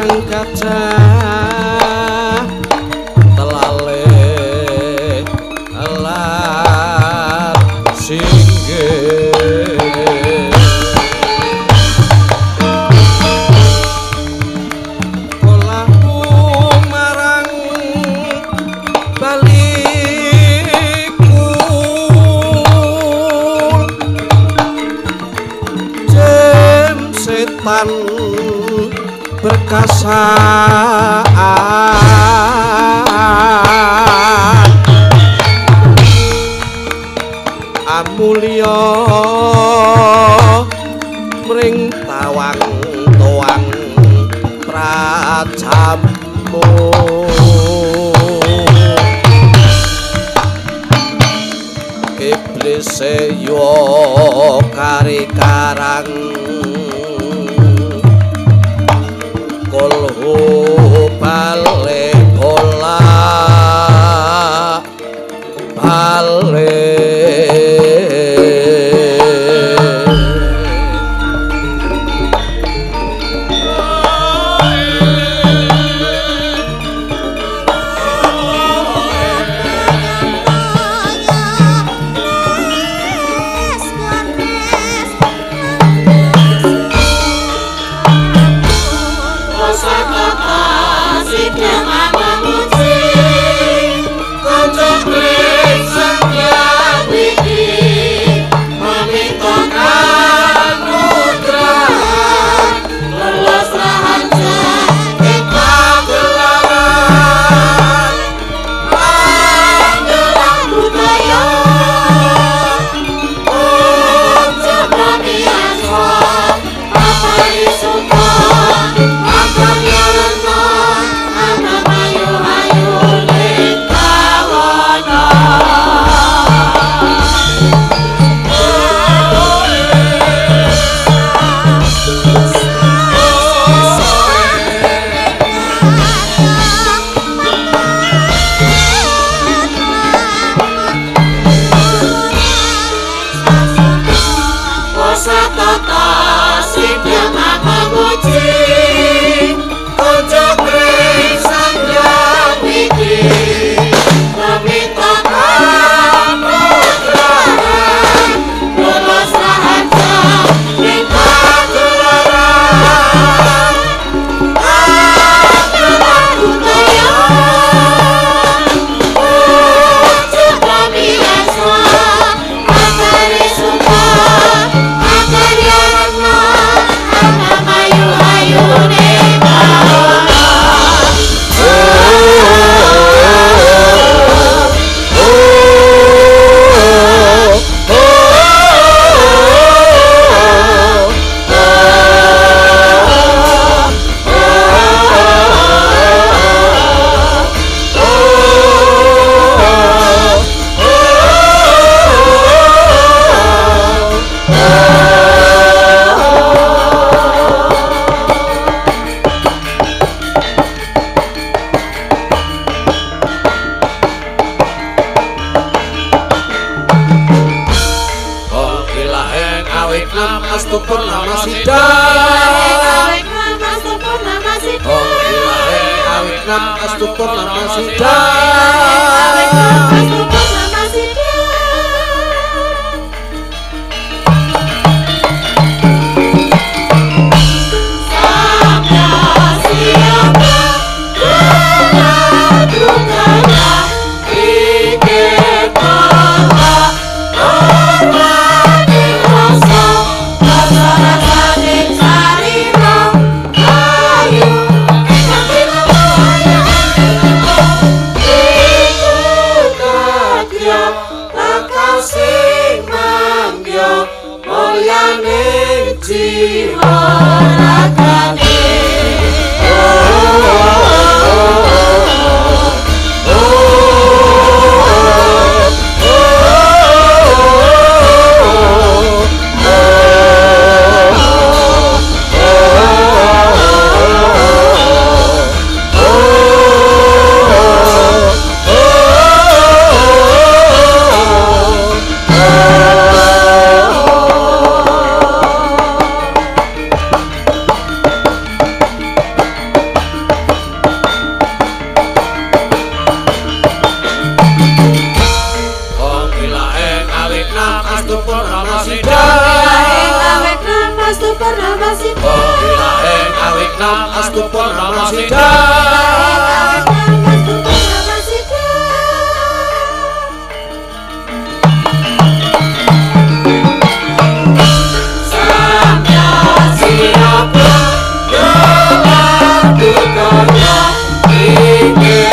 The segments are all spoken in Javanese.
kang gajah telale lan singgih kolahmu marang baliku jem setan berkasaan amulya mring tawang toang prajamu iblis yo kari karang kolhu bale bola bale. Purnama Sida. Ing awit nam astu Purnama Sida. Astu Purnama Sida. Samya siapa gelar dukanya iki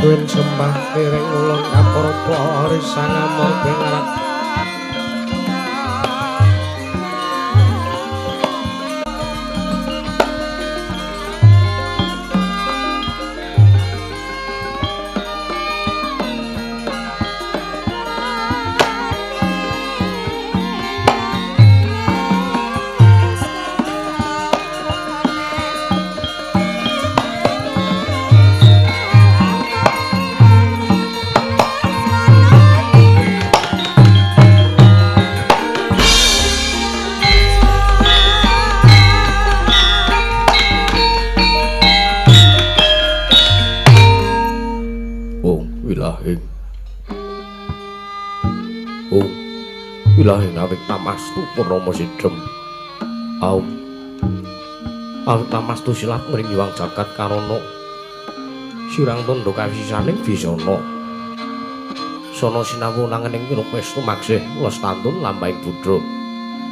Tuwin sembah piring ulun kapurpa risang amur benarat. Ong wilahing. Ong wilahing awit tamastu purnama sidhem. Aum awit tamastu silat mring Hyang Jagat Karana. Sirang tandha kawisisaning Bisana. Sana sinawu nangening wirupestu maksih lestantun lampahing budra.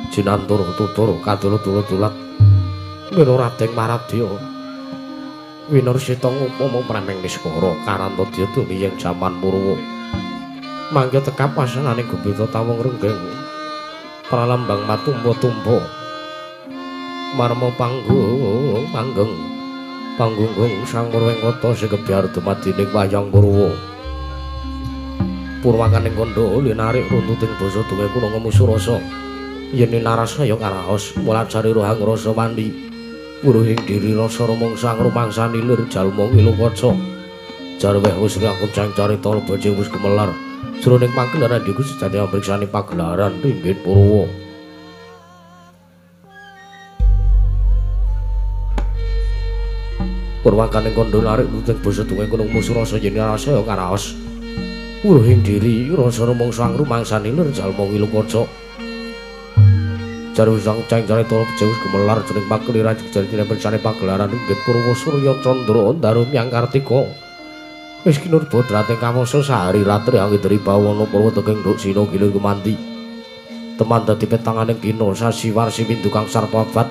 Jinantur tutur kadula-dula dulat. Wira Raden Maradya. Winursita ngupama prameng niskara karantadya dumi ing jaman Purwa. Mangke tekap wasananing gembita tawung renggeng. Pralambang matumpa-tumpa. Marma panggung manggeng. Panggunggung sang Purwengkata sing kebyar dumadining wayang Purwa. Purwakaning kandha linarik runtuting basa dunge kuna ngemusu rasa. Yen narasaya karaos mulajari rohang rasa wandi. Wuruhing diri rasa rumangsa ngrumangsani lir jalma ngilu kaca. Jarweh wis aku cang carita bojo wis gumelar. Jroning pagelaran iku sejati amriksani pagelaran ringgit Purwa. Purwakaning kandha larik nuting basa dunge kunung musuh rasa yen rasa karaos. Wuruhing diri rasa rumangsa ngrumangsani lir jalma ngilu kaca. Jarwe sang cang carita bojo wis gumelar jroning pagelaran sejati amriksani pagelaran ringgit Purwa Surya Candra Ndaru Myang Kartika. Wis kinurba drateng kawasa sahari ratri angindri bawana Purwa teking nduk sina gilir gumanti. Teman dadi petanganing kina sasi warsi windu kang sarta abad.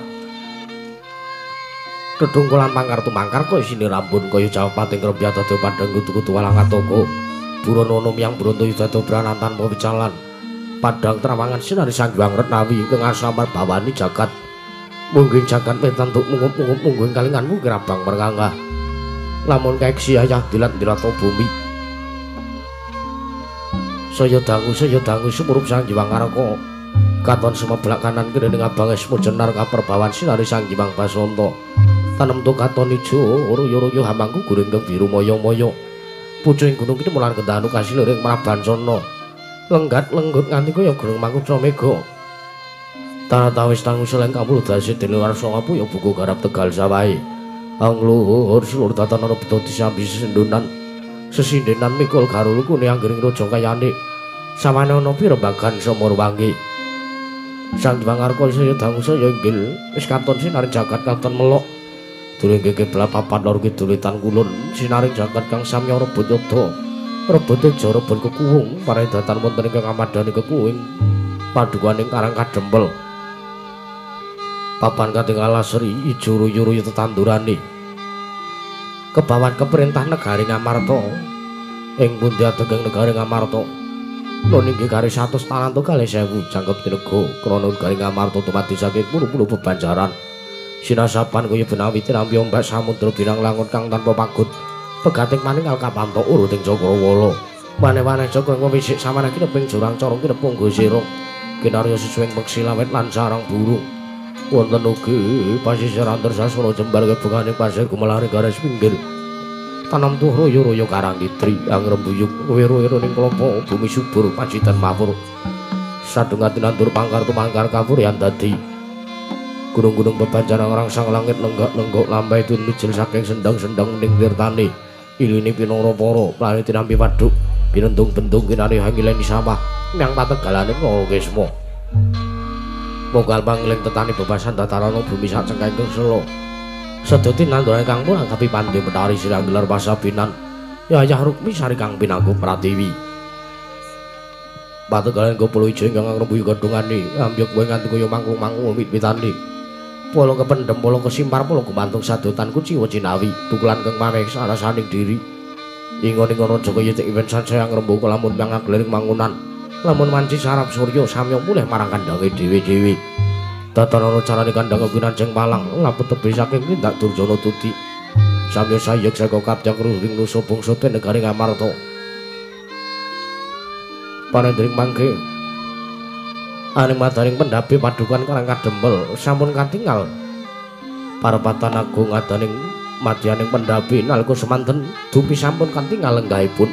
Dedungkulan pangkar tumangkar kaya isine rambun kaya jawapating krempyat dadi padhang kutu-kutu walang ataka. Buronono myang bronto yudada branan tanpa wicalan. Padhang trawangan sinari Sang Hyang Retnawi ingkang asamar bawani jagat. Mungguing jagat pitantuk mungup-mungup mungguing kalinganmu kirabang merngangah. Lamun kaeksi ayah dilat-dilat bumi. Saya dangu sumurup Sang Hyang Araka. Katon sumeblak kanan kene abang esmu jenar kaperbawan sinari Sang Hyang Basanta. Tanem tu katon ijo ruyu-ruyu hamangku guring kang biru moyo-moyo. Pucuking gunung kini mulan kendanu kasilir ing Prabancana. Lenggat lenggut nganti kaya gunung Mangkuca Mega. Tanah tawis tangu seleng kamul dasi dene warsa ngapu ya buku garap Tegal sawahe. Angluhur sulur tatanan beto disambi sesendunan. Sesindenan mikul garul kune anggering raja kayane. Sawane ana pirembagan sumur wangi. Sang Hyang Arka saya dangu saya inggil wis katon sinaring jagat katon melok. Durung keblat papat lor kidul wetan kulon sinaring jagat kang samya rebut yoda. Rebut teja rebut kekuwung paredatan wonten ingkang amadani kekuwing padukaning Karang Kadempel. Papan katingal asri ijo ruyu-ruyu tetandurane. Kebawan keperintah negari Ngamarta. Ing pundi adegeng negari Ngamarta? Nun inggih garis 100 talanto kalih sewu jangkep tinega krana negari Ngamarta dumadi saking puluh-puluh bebanjaran. Sinasapan kaya benawi tinampi ombak samudra binang langut kang tanpa pagut. Pegating maning alkapanto uruting Cakrawala. Maneh-maneh cakra wisik samaneh kineping jurang corong kinepung gosirung. Kinarya sesuwing peksi lawet lan sarang burung. Wonten ugi pasisir antar sasana jembar kebengane pasir gumelare garis pinggir. Tanam tuh royo-royo karang kitri angrembuyung wiro-wiro ning klopo bumi subur pacitan mawur. Sadunga tinandur pangkar tumangkar kawur yang dadi. Gunung-gunung bebanjaran rangsang langit lenggak-lenggok lambai tun mijil saking sendang-sendang ning tirtane. Iline pinara para plane tinampi waduk binendung-bendung kinane hangileni sawah nyang pategalane Ngalakesma. Monggal pangling tetani bebasan datarana bumi sak cengkeng sela. Sedoti nandurane kang murang kapi pandhe metari sirang gelar pasabinan. Yayah Rukmi sari kang pinangku pratiwi. Pategalan gopolo ijo ingkang ngrembuyung godhongane ambyuk kowe nganti kaya mangkung-mangkung wit-witane. Polo kependhem, polo kesimpar, polo gumantung sadotan kuciwa cinawi, tukulan kang maweh sarasaning diri. Ingon-ingon raja kaya tik iwen sansaya ngrembaka lamun mangagliring mangunan. Lamun wanci sarap surya samya mulih marang kandhange dhewe-dhewe. Tatanana carane kandhang kinanjeng palang lapet tebih saking tindak Durjana Tuti. Samya sayek saka kapyak ruring nusa bangsa negari Ngamarta. Panendring mangke aning madaring pendhape padukan Karang Kadempel sampun katingal parepatan agung adaning madyaning pendhape nalika semanten dupi sampun katingal lenggahipun.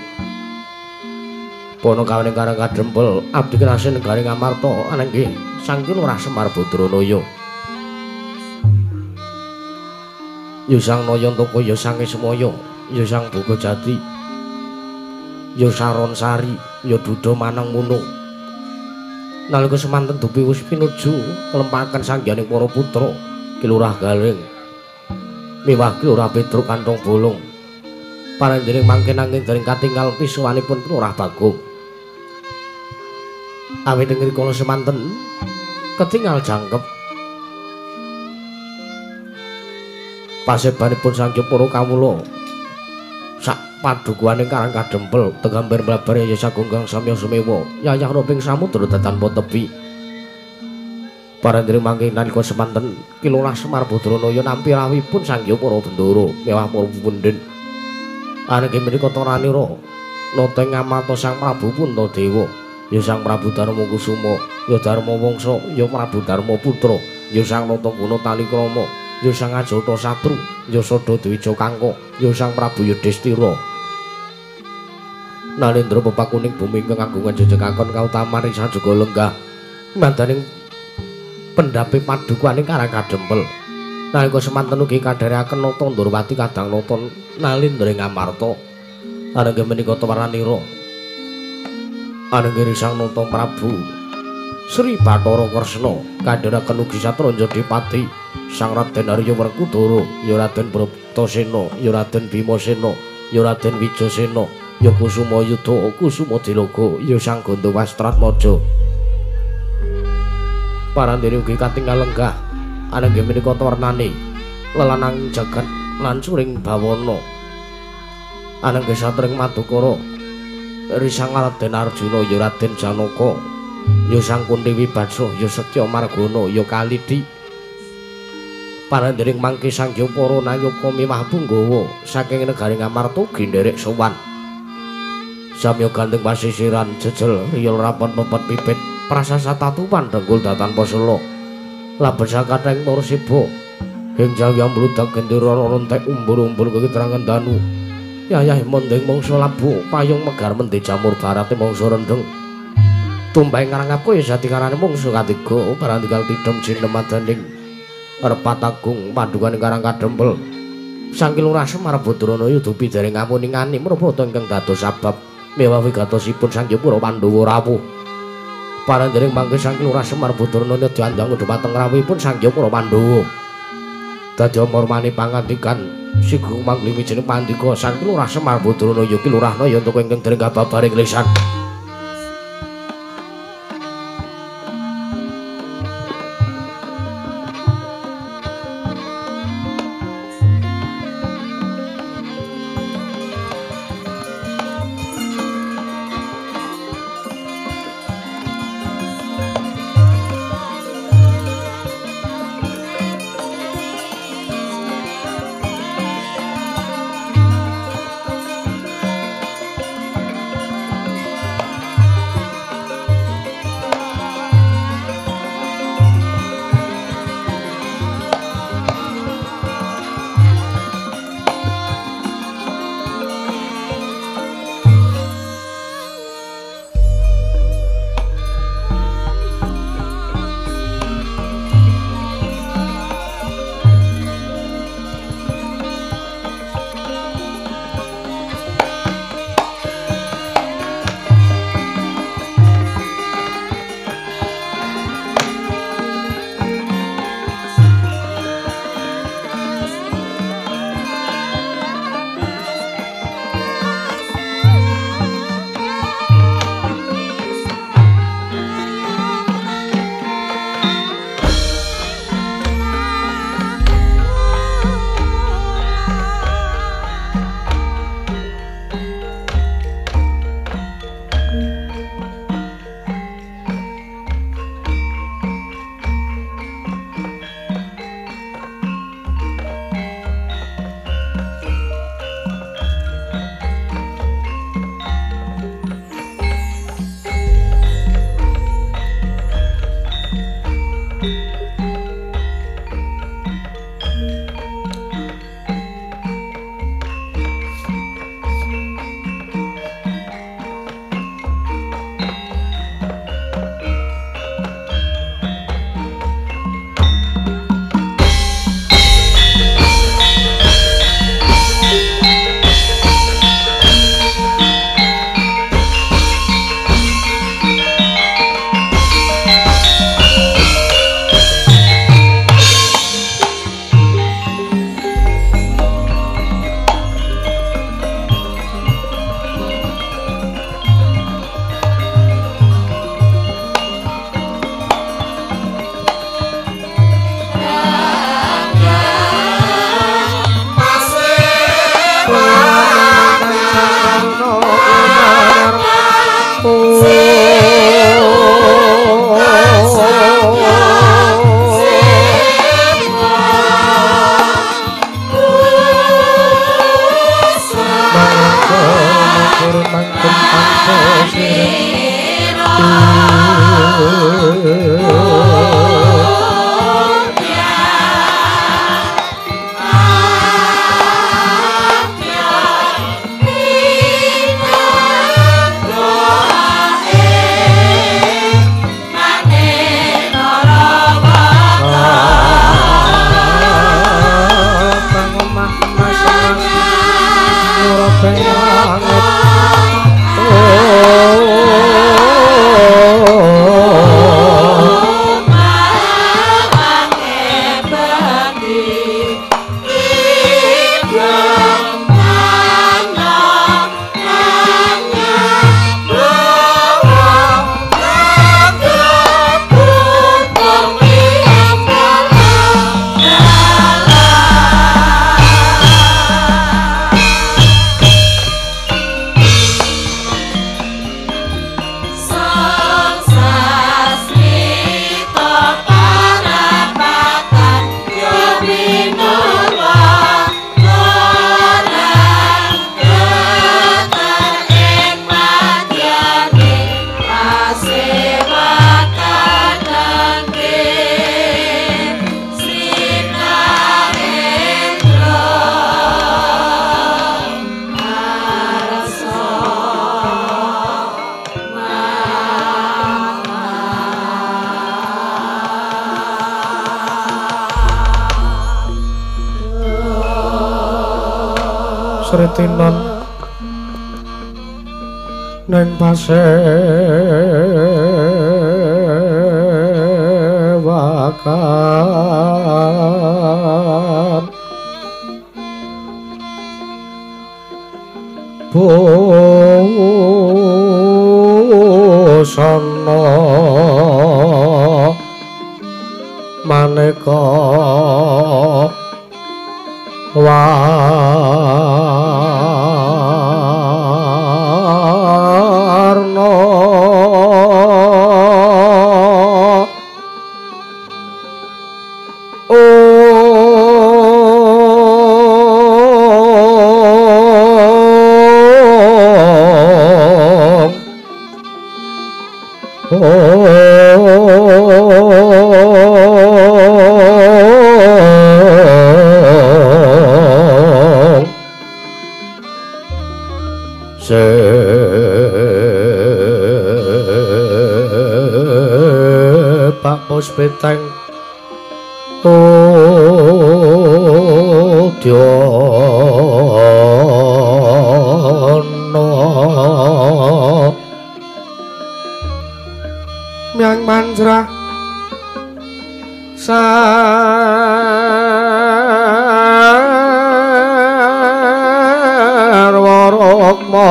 Ponokawaning Karang Kadempel abdi kinasih negari Ngamarta anenggih Sang Lurah Semar Badranaya. Ya Sang Nayantaka ya Sang Ismaya ya Sang Buka Jati. ya Saron Sari, ya Duda Manang Munung. Nalika semanten dupi wis pinuju kelempaken sangganing para putra Ki Lurah Galing miwah Ki Lurah Petruk Kantong Bolong. Parandening mangke nanging dereng katingal pisuwanipun Ki Lurah Bagong. Awit ing rikala semanten ketingal jangkep pasebanipun sangya para kawula sak padukuhane Karang Kadempel tegambar mlabar ya sagunggang samya sumewa yayah roping samudra tanpa tepi. Parandene mangke nalika semanten Ki Lurah Semar Badranaya nampi rawuhipun sangya para bendara mewah para punden. Ananging menika taranira nata ing Ngamarta Sang Prabu Puntadewa, ya Sang Prabu Darma Kusuma, ya Darma Wangsa, ya Prabu Darma Putra, ya Sang Nataguna Talikrama, ya Sang Ajata Satru, ya Sada Dwija Kangka, ya Sang Prabu Yudhistira. Nalendra pepakuning bumi ingkang agungan jejegakon kautamaning sajuga lenggah mandaning pendhape padukuhane Karang Kadempel. Nalika semanten ugi kadherekaken nata Ndorowati kadang nata Nalendra ing Amarta. Ananging menika tawaranira ananging Sang Nata Prabu Sri Bathara Kresna kadherekaken ugi satranja Dipati Sang Raden Arya Werkudara, ya Raden Bratasena, ya Raden Bimasena, ya Raden Wijasena, ya Kusuma Yudha, Kusuma Diloga, ya Sang Gandawastratmaja. Parandene ugi katingal lenggah ananging menika warnane lelanang jagat lan suring bawana. Ananging satring Madukara Risang Raden Arjuna, ya Raden Janaka, ya Sang Kunti Wibaksa, ya Setya Margana, ya Kalidi. Parandene mangke sangya para nayaka miwah punggawa saking negari Ngamarta ugi nderek sowan. Samya gandeng pasisiran jejel riyul rapet pepet pipit prasasa tatupan dengkul datan pasela. Labet sakathahing para siba ing jawi ambludak gendera rontek umbur-umbur kekitrangan danu. Yayah mondeng mangsa labu payung megar mendhe jamur barate mangsa rendheng. Tumbah ing Karangapura ya jatikarane mangsa katiga parandigal tidhem jinem madaning repat agung padukan ing Karang Kadempel. Sang Ki Lurah Semar Badranaya dupi dereng ngamuningani menapa ta ingkang dados sabab mewah wigatosipun Sang Hyang Pandhawa rawuh. Parandening mangke Sang Ki Lurah Semar Badranaya diandhang dhumateng rawuhipun Sang Hyang Pandhawa. Dadi marmani pangandikan sigung mangli wijining pandika Sang Ki Lurah Semar Badranaya Ki Lurah Naya untuk ingkang dereng kababaring lisan. mangkun tanpa Sretinon neng pasewakan busana maneka warna Pak Puspiteng Udyana Myang manjrah sarwa rukma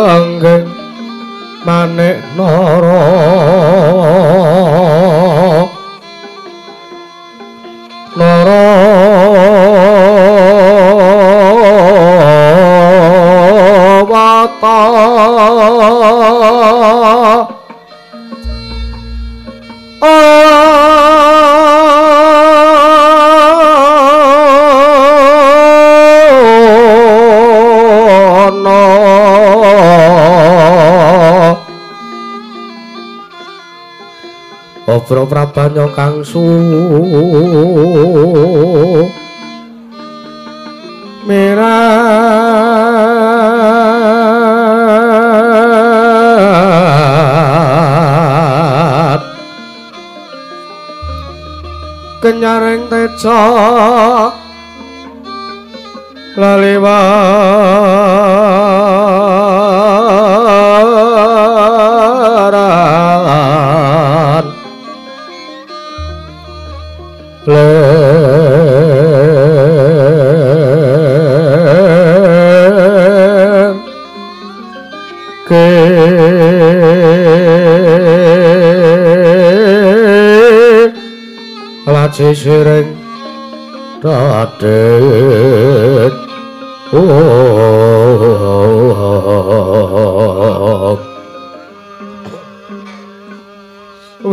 anggeng manik nara nara wata Obro prabanya kangsu mirat kenyaring teja laliwaran ler ke laci siring Raden oh.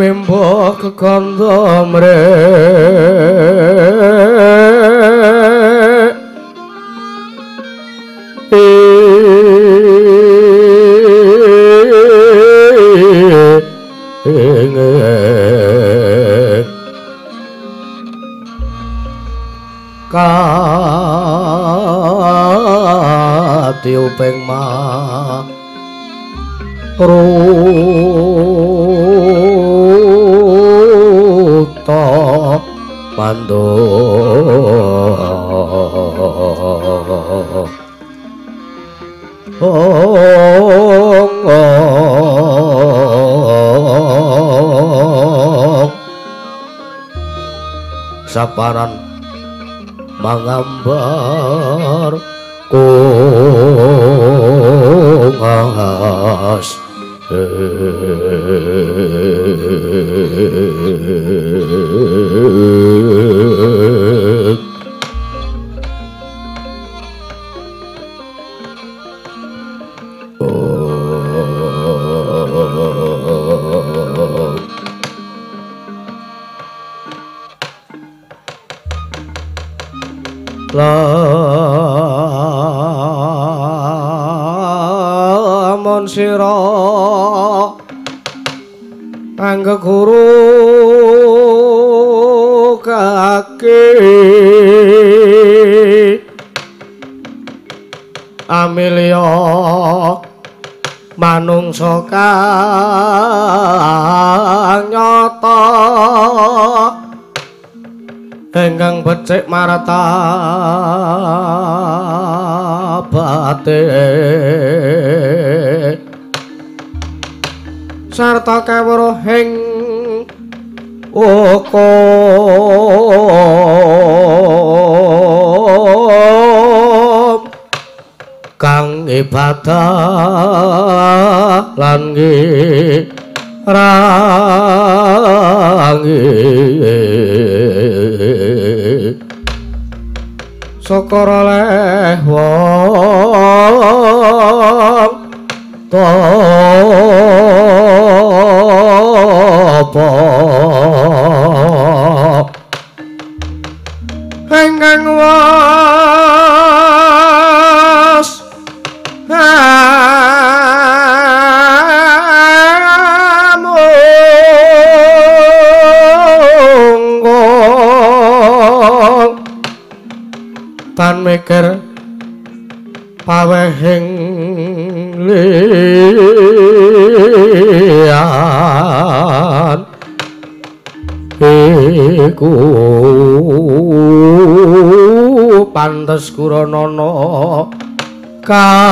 Wemba kekandha mrek katiuping maruta pandha saparan mangambar kungas lamun sira angge guru kaki amilya manungsa kang nyata ingkang becik martabate sarta kawruhing hukum kang ibadah lan ngirangi syukur oleh wong tapa ingkang was amung tan mikir pawehing liyan iku pantes kuranana kaki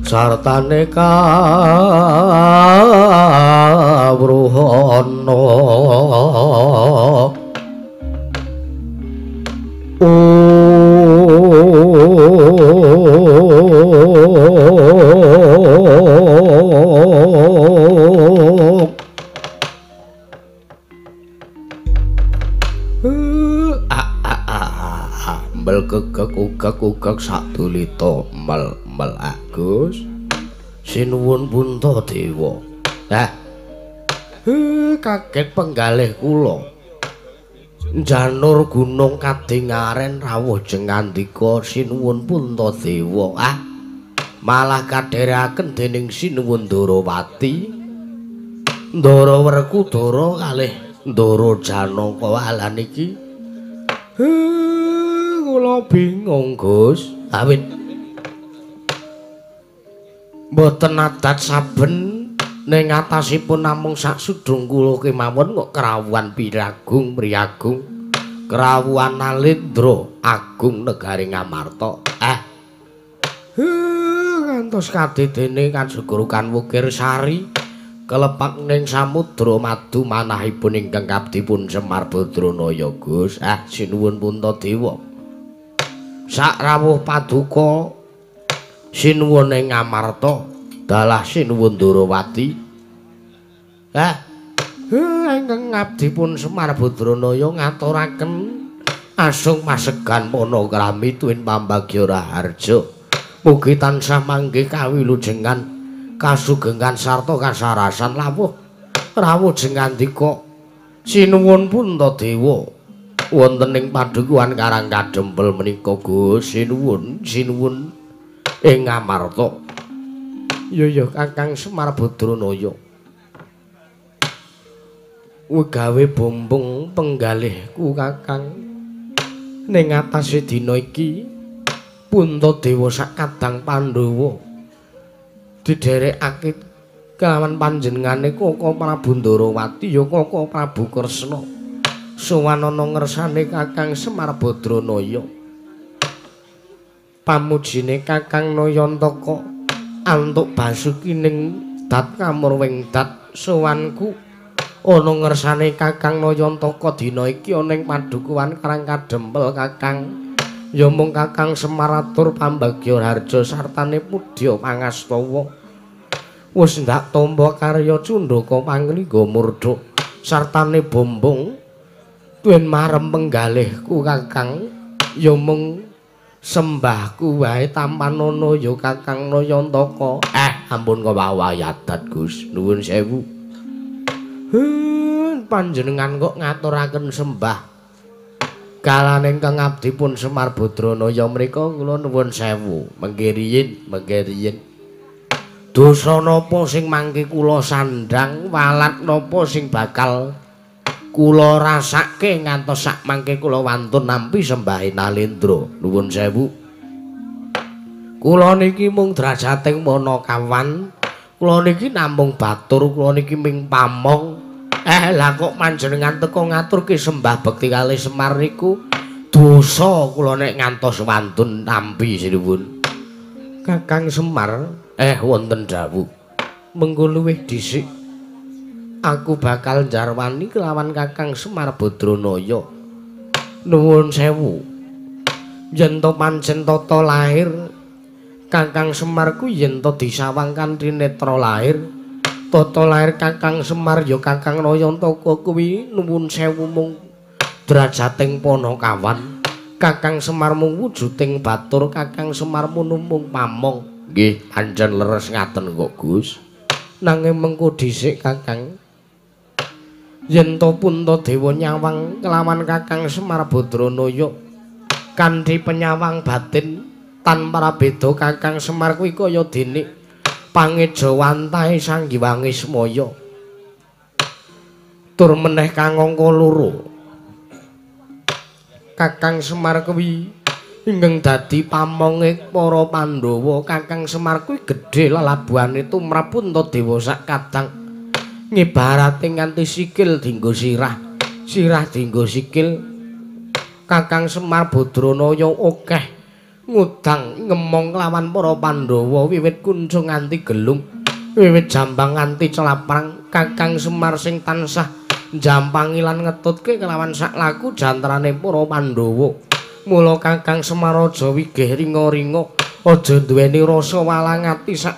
sartane kawruhana. Mel kekek ukek ukek sadulita mel mel Agus sinuwun Puntadewa. Kaget penggalih kula. Janur gunung kadingaren rawuh jengandika sinuwun Puntadewa. Malah kadherekaken dening sinuwun Ndarawati. Ndara Werkudara kalih Ndara Janaka alan iki. Kula bingung, Gus. Awit mboten adat saben ning atasipun namung sak sudung kula kemawon kok kerawuhan piragung priagung kerawuhan Nalendra agung negari Ngamarta. Ngantos kadidene kasugurukan Wukir Sari kelepak ning samudra madu manahipun ingkang kabdipun Semar Badranaya, Gus. Sinuwun Puntadewa. Sak rawuh paduka sinuwun ing Ngamarta dalah sinuwun Ndarawati. Ingkang ngabdipun Semar Badranaya ngaturaken asung masegan panakrami tuwin pambagya raharja. Mugi tansah manggih kawilujengan kasugengan sarta kasarasan lawuh rawuh jengandika. Sinuwun Puntadewa wonten ing padukuhan Karang Kadempel menika Gus. Sinuwun, sinuwun ing Ngamarta. Ya ya Kakang Semar Badranaya. Wegawe bombong penggalihku Kakang. Ning atase dina iki Puntadewa sakadang Pandhawa didherekake kelawan panjenengane Koko Prabu Ndarawati ya Koko Prabu Kresna. Sowan ana ngersane Kakang Semar Badranaya. Pamujine Kakang Nayantaka antuk basuki ning dat kamurwing dat sowanku ana ngersane Kakang Nayantaka dina iki ana ing padukuhan Karang Kadempel Kakang. Ya mung Kakang Semar atur pambagya harja sartane pudya pangastawa. Wis ndak tampa karya cundhaka panglingga murdha sartane bombong tuwin marem penggalihku Kakang. Ya mung sembahku wae tampanana ya Kakang Nayantaka. Ampun kok wayadat Gus, nuwun sewu. Panjenengan kok ngaturaken sembah kalane ingkang abdi pun Semar Badranaya mriku kula nuwun sewu. Mengke riyin, mengke riyin. Dosa napa sing mangke kula sandhang, walat napa sing bakal kula rasake ngantos sak mangke kula wantun nampi sembahe Nalendra. Nuwun sewu. Kula niki mung drajating Panakawan, kula niki namung batur, kula niki ming pamong. Lah kok panjenengan teka ngaturke sembah bekti kalih Semar niku dosa kula nek ngantos wantun nampi sinuwun. Kakang Semar, wonten dawuh. Mengko luwih dhisik aku bakal njarwani kelawan Kakang Semar Badranaya. Nuwun sewu. Yen to pancen tata lahir Kakang Semar kuwi yen to disawang kanthi netra lahir. Tata lahir Kakang Semar ya Kakang Nayantaka kuwi nuwun sewu mung drajating Panakawan. Kakang Semar mung wujuding batur, Kakang Semar mung pamong. Nggih, pancen leres ngaten kok Gus. Nanging mengko dhisik Kakang, yen to Puntadewa nyawang kelawan Kakang Semar Badranaya kanthi penyawang batin tanpa beda Kakang Semar kuwi kaya dene pangejawantahe Sang Hyang Wismaya. Tur meneh kang angka loro, Kakang Semar kuwi ingkang dadi pamonge para Pandhawa. Kakang Semar kuwi gedhe lelabuhane tumrap Puntadewa sak kadang ngibarate nganti sikil dienggo sirah, sirah dienggo sikil. Kakang Semar Badranaya akeh ngudang ngemong lawan para Pandhawa wiwit kuncung nganti gelung, wiwit jambang nganti celaprang. Kakang Semar sing tansah njampangi lan ngetutke kelawan sak laku jantrane para Pandhawa. Mula Kakang Semar aja wigih ringa-ringa, aja duweni rasa walang ati sak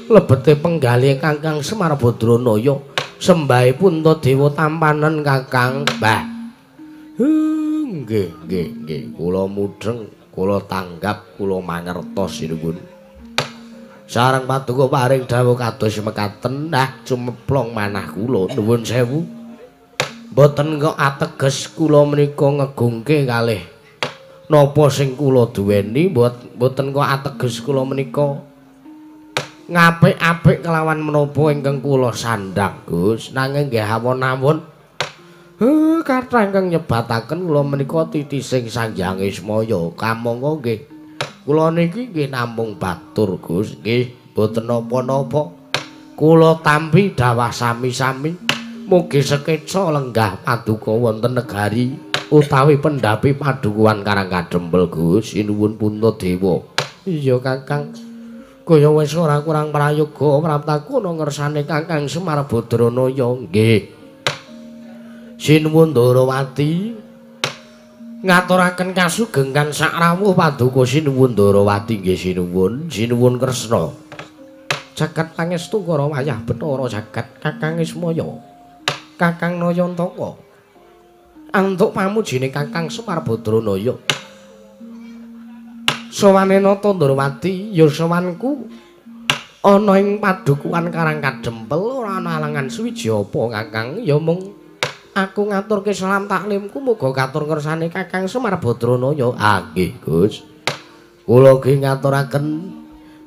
lebete penggalih Kakang Semar Badranaya. Sembahe Puntadewa tampanen Kakang. Mbah. Nggih, nggih, nggih. Kula mudheng, kula tanggap, kula mangertos sinuwun. Sareng paduka paring dawuh kados mekaten, nah cumeplong manah kula nuwun sewu. Mboten kok ateges kula menika ngegungke kalih napa sing kula duweni, mboten kok ateges kula menika ngapik-apik kelawan menapa ingkang kula sandhang Gus. Nanging nggih awon-awon kathah ingkang nyebataken kula menika titising Sang Hyang Ismaya. Kamangka nggih kula niki nggih namung batur Gus. Nggih mboten napa-napa. Kula tampi dawah sami-sami. Mugi sekeca lenggah paduka wonten negari utawi pendhapi padukuhan Karang Kadempel Gus. Sinuwun Puntadewa. Iya Kakang. Kaya wis ora kurang prayoga praptaku ana ngersane Kakang Semar Badranaya. Nggih. Sinuwun Ndarawati ngaturaken kasugengan sakrawuh paduka sinuwun Ndarawati. Nggih sinuwun, sinuwun Kresna. Jagat pangestu karo wayah Bathara jagat Kakang Ismaya, Kakang Nayantaka. Antuk pamujine Kakang Semar Badranaya. Sowane Nata Ndorowati ya sowanku ana ing padukuhan Karang Kadempel ora ana alangan suwiji apa Kakang ya mung aku ngaturke salam taklimku muga katur kersane Kakang Semar Badranaya. Ah nggih Gus. Kula ugi ngaturaken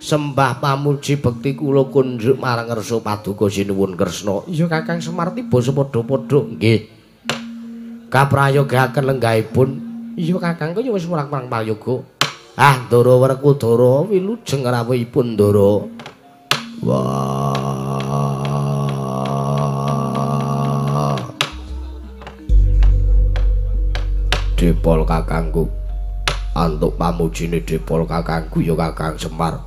sembah pamuji bekti kula kunjuk marang ngersa paduka sinuwun Kresna. Iya Kakang Semar tiba sepadha-padha. Nggih. Kaprayogaken lenggahipun. Iya Kakang kaya wis murang-murang prayoga. Ah Ndara Werkudara wilujeng rawuhipun Ndara. Wah. Depol kakangku. Antuk pamujine Depol kakangku ya Kakang Semar.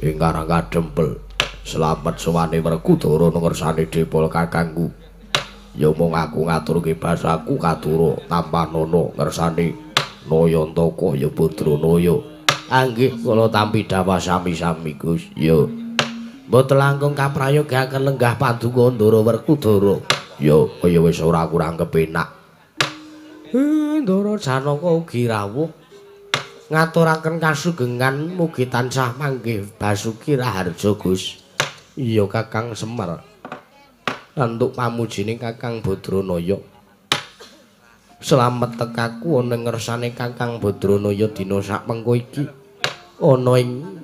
Ing Karang Kadempel. Slamet sowane Werkudara ngersane Depol kakangku. Ya mung aku ngaturke basaku katura tampanana ngersane Nayantaka ya Badranaya. Anggih kula tampi dhawah sami-sami Gus. Ya. Mboten langkung kaprayogaken lenggah paduka Ndara Werkudara. Ya kaya wis ora kurang kepenak. Ndara Janaka ugi rawuh ngaturaken kasugengan mugi tansah manggih basuki raharja Gus. Iya Kakang Semar. Antuk pamujine Kakang Badranaya. Slamet tekaku ana ngersane Kakang Badranaya dina sakpengko iki ana ing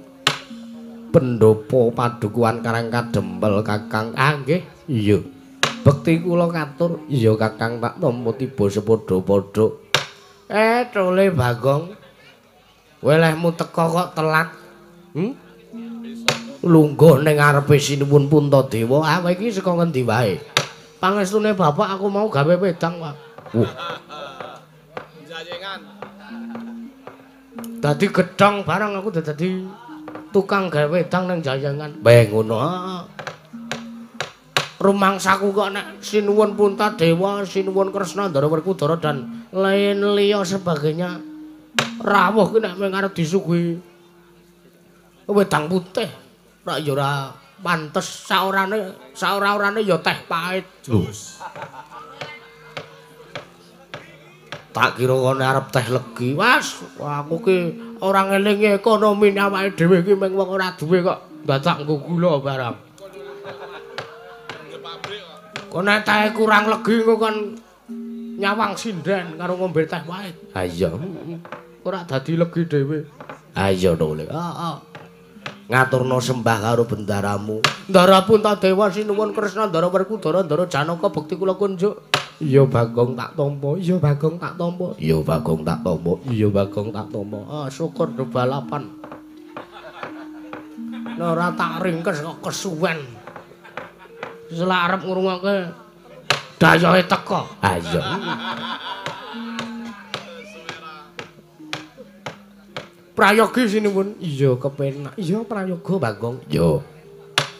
pendopo padukuhan Karang Kadempel Kakang. Ah nggih. Iya. Bekti kula katur. Iya Kakang tak tampa tiba sepadha-padha. Tole Bagong. Welehmu teka kok telat. Lungguh ning ngarepe Sinuwun Puntadewa. Ah kowe iki saka ngendi wae? Pangestune bapak aku mau gawe wedang, Pak. Wah. Jajengan. Dadi gedhong barang aku dadi tukang gawe wedang nang jajengan. Beh ngono. Rumangsaku kok nek Sinuwun Puntadewa, Sinuwun Kresna, Ndara Werkudara dan lain liya sebagainya rawuh ki nek mung arep disuguhi wedang putih, rak ya ora pantes saorane, saora-orane ya teh pahit. Jus. Tak kira kono arep teh legi. Was, aku ki ora ngelingi ekonomi awake dhewe iki mung wong ora duwe kok dadak nggo gula barang. Kok nek teh kurang legi engko kon nyawang sinden karo ngombe teh pahit. Ha iya. Ora dadi legi dhewe. Ha iya to, Le. Heeh. Ngaturna sembah karo bendaramu. Ndara Puntadewa Sinuwun Kresna Ndara Werkudara Ndara Janaka bekti kula kunjuk. Iya Bagong tak tampa. Iya Bagong tak tampa. Iya Bagong tak tampa. Iya Bagong tak tampa. Ah syukur do balapan. Nek ora tak ringkes kok kesuwen. Selak arep ngrungokke dayohe teka. Ha iya. Prayogi sinuwun. Iya kepenak. Iya prayoga Bagong. Iya.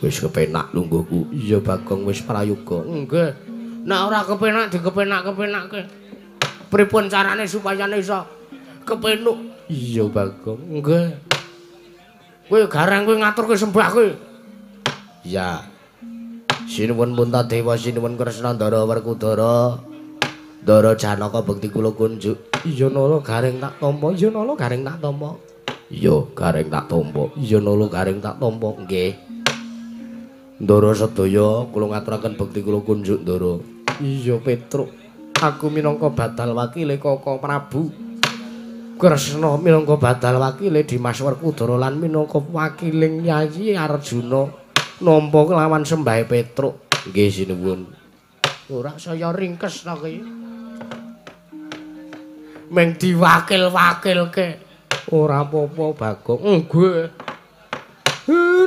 Wis kepenak lungguhku. Iya Bagong wis prayoga. Nggih. Nek ora kepenak dikepenak-kepenakke. Pripun carane supaya iso kepenuk? Iya Bagong. Nggih. Kowe gareng kowe ngaturke sembah kowe. Iya. Sinuwun Puntadewa Sinuwun Kresna Ndara Werkudara Ndara Janaka bekti kula kunjuk. Iya Nala gareng tak tampa. Iya Nala gareng tak tampa. Iya gareng tak tampa. Iya Nala gareng tak tampa. Nggih. Ndara sedaya kula ngaturaken bekti kula kunjuk Ndara. Iya Petruk. Aku minangka badal wakile Kaka Prabu Kresna minangka badal wakile Dimas Werkudara lan minangka wakiling Yayi Arjuna nampa kelawan sembahe Petruk. Nggih sinuwun. Ora saya ringkes ta ki. Meng diwakil-wakilke. Ora apa-apa Bagong. Nggih.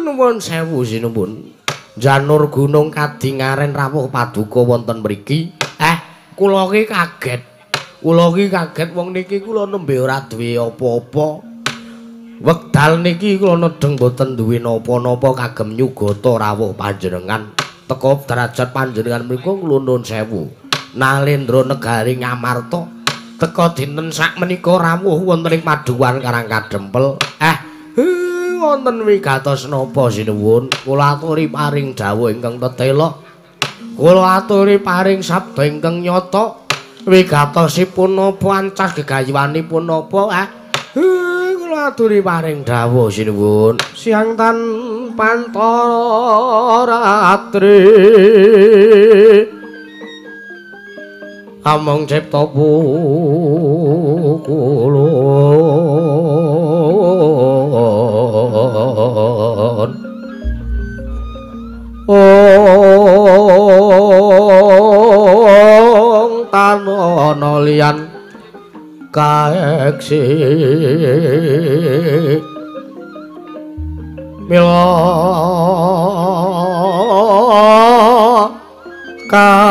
Nuwun sewu sinuwun. Janur Gunung Kadingaren rawuh paduka wonten mriki. Kula ki kaget. Kula ki kaget wong niki kula nembe ora duwe apa-apa. Wekdal niki kula nedheng boten duwe napa-napa kagem nyugata rawuh panjenengan. Teka derajat panjenengan mriku kula nuwun sewu. Nalendra negari Ngamarta teka dinten sakmenika rawuh wonten ing Padukuhan Karang Kadempel. Wonten wigatos napa sinuwun? Kula aturi paring dawuh ingkang tetela. Kula aturi paring sabda ingkang nyata. Wigatosipun napa ancas gegayuhanipun napa? Kula Aturi paring dawuh sinuwun. Siang tan pantara ratri among cipta pukulun. Ong tanono liyan kaeksi mila katur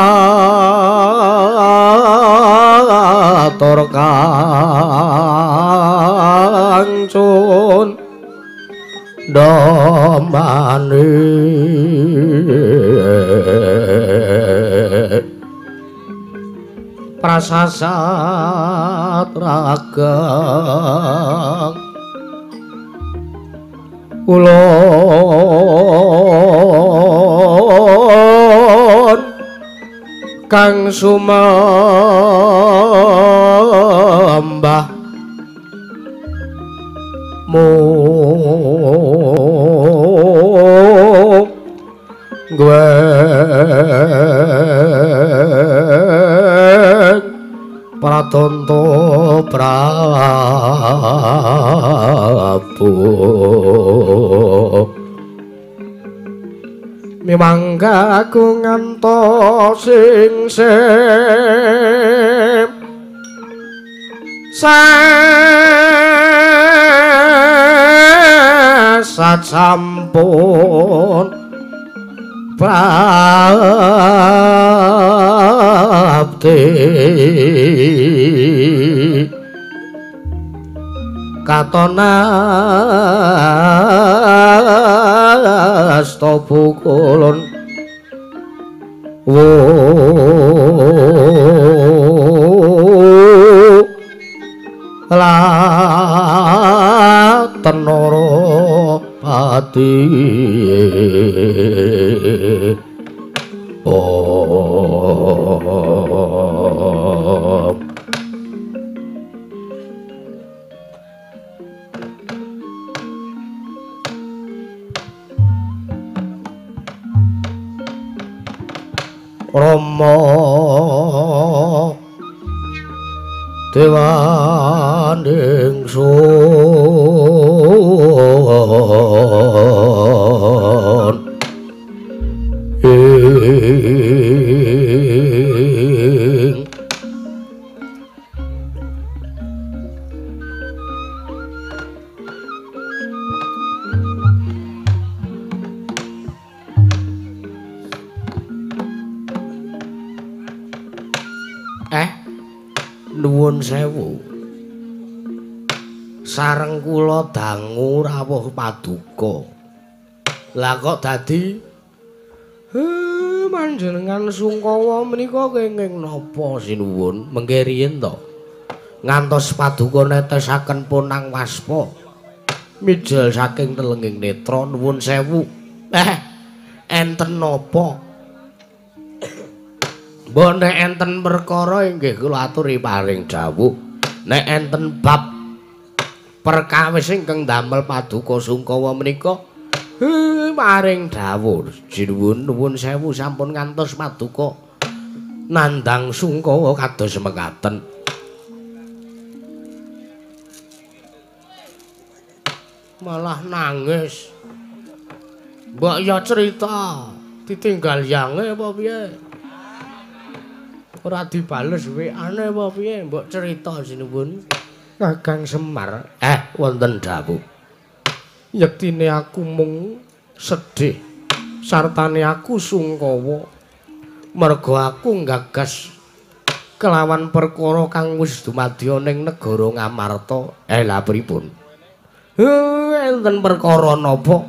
kancun domani prasasat ragang ulun kang sumembah mung Pratanto Prabu mimangga aku ngantos sing sip sesat sampun prapti katona asta pukulun wo latenara pati. Oh. Rama dewaning sun ing nuwun sewu sareng kula dangu rawuh paduka. Lah kok dadi panjenengan sungkawa menika kenging napa sinuwun? Mengke riyin to ngantos paduka netesaken punang waspa mijil saking telenging netra. Nuwun sewu. Enten napa? Mbok nek enten perkara inggih kula aturi paring dawuh. Nek enten bab perkawis ingkang damel paduka sungkawa menika paring dawuh. Sinuwun nuwun sewu sampun ngantos paduka nandhang sungkawa kados mekaten. Malah nangis. Mbok ya cerita ditinggal yange apa piye? Ora dibales WA-ne apa piye? Mbok cerita sinuwun. Kakang Semar, wonten dawuh. Yektine aku mung sedih sartane aku sungkawa merga aku nggagas kelawan perkara kang wis dumadya ning negara Ngamarta. Lha pripun? Enten perkara napa?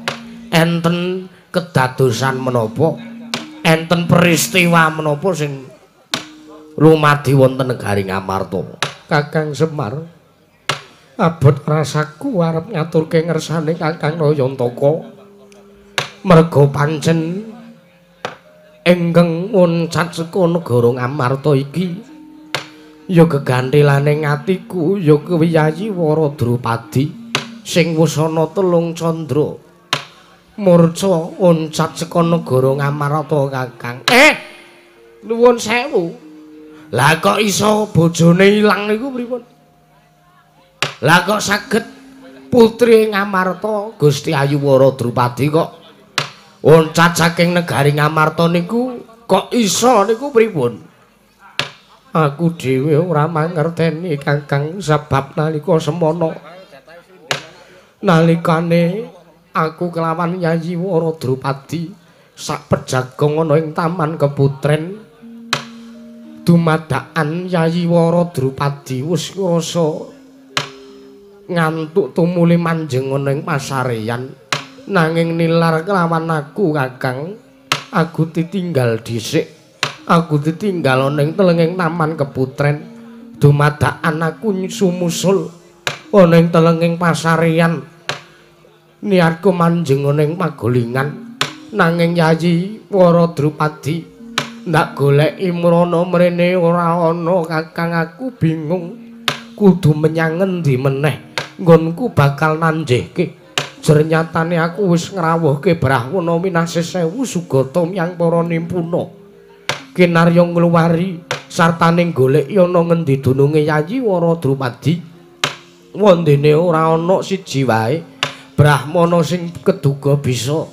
Enten kedadosan menapa? Enten peristiwa menapa sing lumadi wonten negari Ngamarta? Kakang Semar, abot rasaku arep ngaturke ngersane Kakang Nayantaka. Merga pancen ingkang nguncat saka negara Ngamarta iki ya geganthilane atiku ya kewiyayi Wara Drupadi. Sing wis ana telung candra murca oncat saka negara Ngamarta Kakang. Nuwun sewu. Lah kok iso bojone ilang niku pripun? Lah kok saged putri Ngamarta Gusti Ayu Wara Drupadi kok oncat saking negari Ngamarta niku kok iso niku pripun? Aku dhewe ora mangerteni Kakang sebab nalika semono nalikane aku kelawan Yayi Wara Drupadi sak pejagong ana ing Taman Keputren dumadakan Yayi Wara Drupadi wis ngrasa ngantuk tumuli manjing ana ing pasareyan nanging nilar kelawan aku Kakang aku ditinggal dhisik aku ditinggal ana ing telenging Taman Keputren dumadakan aku sumusul ana ing telenging pasareyan niatku manjing ana ing pagolingan nanging Yayi Wara Drupadi ndak goleki mrana mrene ora ana Kakang aku bingung kudu menyang ngendi meneh nggonku bakal nanjehke jernyatane aku wis ngrawuhke Brahwana minasih sewu sugata miyang para nimpuna kinarya ngluwari sartane goleki ana ngendi dununge Yayi Wara Drupadi wondene ora ana siji wae Brahmana sing keduga bisa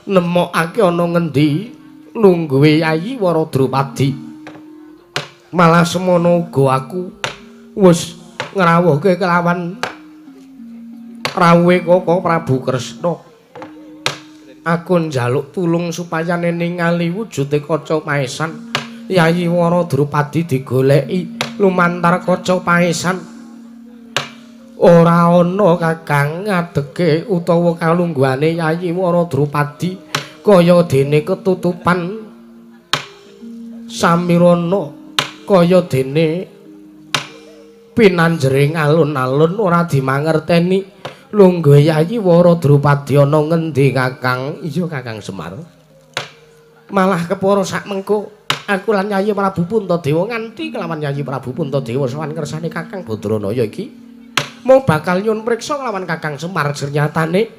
nemokake ana ngendi lungguhe Yayi Wara Drupadi malah semono uga aku wis ngrawuhke kelawan rawuhe Koko Prabu Kresna aku njaluk tulung supaya ningali wujude kaca paesan Yayi Wara Drupadi digoleki lumantar kaca paesan ora ana Kakang ngadege utawa kalungguhane Yayi Wara Drupadi kaya dene ketutupan samirana kaya dene pinanjering alun-alun ora dimangerteni lungguhe Yayi Wara Drupadi ana ngendi Kakang? Iya Kakang Semar malah kepara sak mengko aku lan Yayi Prabu Puntadewa nganti kelawan Yayi Prabu Puntadewa sowan kersane Kakang Badranaya iki mau bakal nyuwun priksa kelawan Kakang Semar sernyatane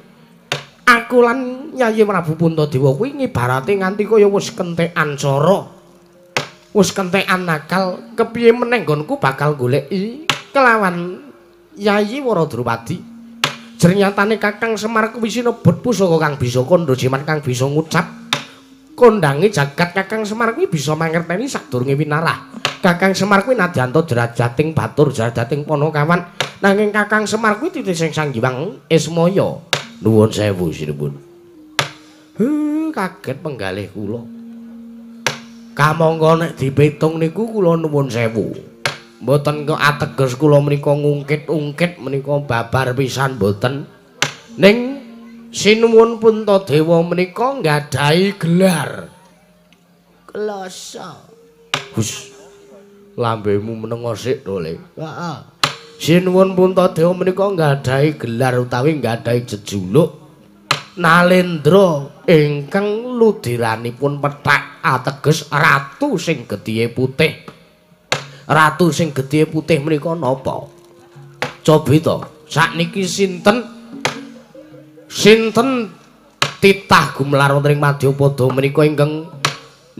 aku lan Yayi Prabu Puntadewa kuwi ngibarate nganti kaya wis kentekan cara wis kentekan nakal kepiye meneh nggonku bakal goleki kelawan Yayi Wara Drupadi jernyatane Kakang Semar kuwi sinebut pusaka kang bisa kandha jimat kang bisa ngucap kondange jagat Kakang Semar kuwi bisa mangerteni sadurunge winarah Kakang Semar kuwi nadyanto derajating batur derajating panakawan nanging Kakang Semar kuwi titising Sang Hyang Ismaya. Nuwun sewu sinuwun. Kaget penggalih kula. Kamangka nek dipitung niku kula nuwun sewu. Mboten kok ateges kula menika ngungkit-ungkit menika babar pisan mboten. Ning Sinuwun Puntadewa menika nggadahi gelar Kloso. Hus. Lambemu meneng sik to, Le. Heeh. Sinuwun Puntadewa menika nggadahi gelar utawi nggadahi jejuluk Nalendra ingkang ludiranipun pethak ateges ratu sing getihe putih. Ratu sing getihe putih menika napa? Cobi to, sakniki sinten sinten titah gumelar wonten ing Madyapada menika ingkang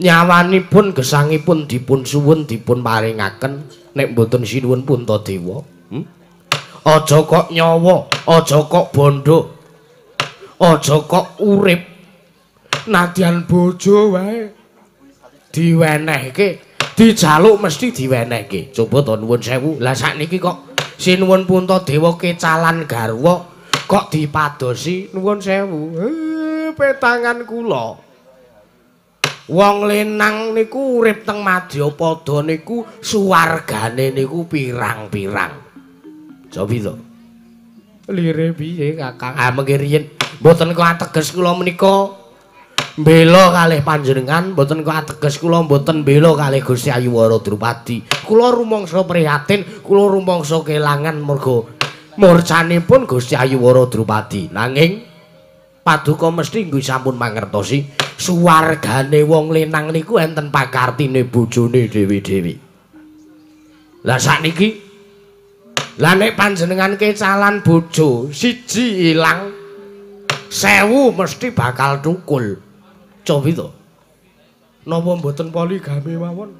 nyawanipun gesangipun dipun suwun dipun paringaken nek mboten Sinuwun Puntadewa. Aja kok nyawa, aja kok bondo, aja kok urip, nadyan bojo wae diwenehke, dijaluk mesti diwenehke. Coba to nuwun sewu. Lah sakniki kok Sinuwun Puntadewa kecalan garwa kok dipadosi nuwun sewu. Petangan kula. Wong lenang niku urip teng Madyapada niku suwargane niku pirang-pirang. Cobi to. Lire piye Kakang? Ah mengki riyin mboten kok ateges kula menika mbela kalih panjenengan, mboten kok ateges kula mboten mbela kalih Gusti Ayu Wara Drupadi. Kula rumangsa prihatin, kula rumangsa kelangan merga murcanipun Gusti Ayu Wara Drupadi. Nanging paduka mesti nggih sampun mangertosi suwargane wong lenang niku enten pakartine bojone dewi-dewi. Lah sakniki Lah nek panjenengan kecalan bojo siji ilang 1000 mesti bakal tukul. Cobi to. Napa mboten poligami mawon?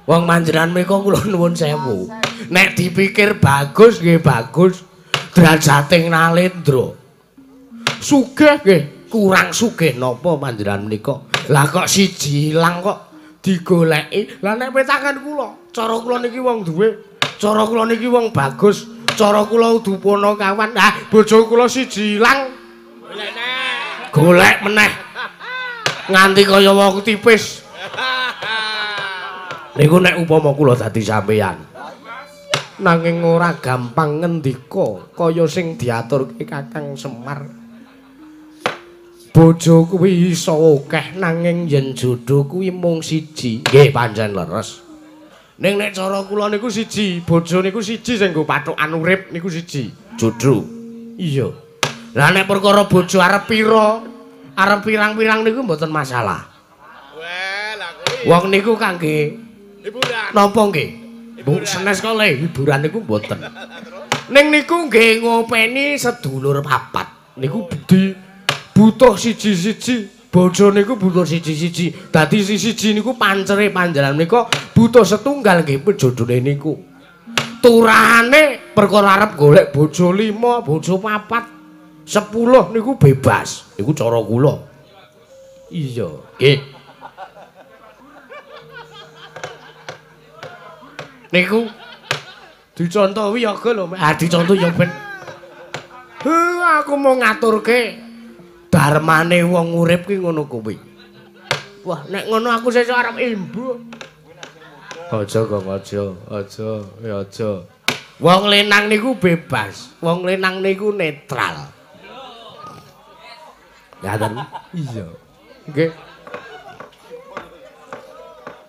Wong panjenengan menika kula nuwun sewu. Nek dipikir bagus nggih bagus, derajate Nalendra. Sugih nggih kurang sugih napa panjenengan menika. Lah kok siji ilang kok digoleki. Lah nek petakan kula, cara kula niki wong duwe, cara kula niki wong bagus, cara kula kudu punakawan. Ah, bojo kula siji ilang golek meneh. Nganti kaya wong tipis. Niku nek upama kula dadi sampeyan. Nanging ora gampang ngendika kaya sing diaturke Kakang Semar. Bojo kuwi iso akeh nanging yen jodho kuwi mung siji. Nggih pancen leres. Ning nek cara kula niku siji, bojo niku siji sing nggo pathokan urip niku siji, jodho. Iya. Lah nek perkara bojo arep pira, arep pirang-pirang niku mboten masalah. Weh, lah kuwi. Wong niku kangge hiburan. Napa nggih? Bu senes kok le hiburan niku mboten. Ning niku nggih ngopeni sedulur papat. Niku di butuh siji-siji, bojo niku butuh siji-siji. Dadi siji niku pancere panjenengan menika butuh setunggal nggih jodhone niku. Turahane perkara arep golek bojo 5, bojo 4, 10 niku bebas. Niku cara kula. Iya, nggih. Niku dicontohi yoga lho. Ah dicontoh ya ben. Heh, aku mau ngaturke darmane wong urip ki ngono kuwi. Wah, nek ngono aku sesuk arep imbuh. Aja kok aja, aja, ya aja. Wong lenang niku bebas, wong lenang niku netral. Ngaten? Iya. Nggih.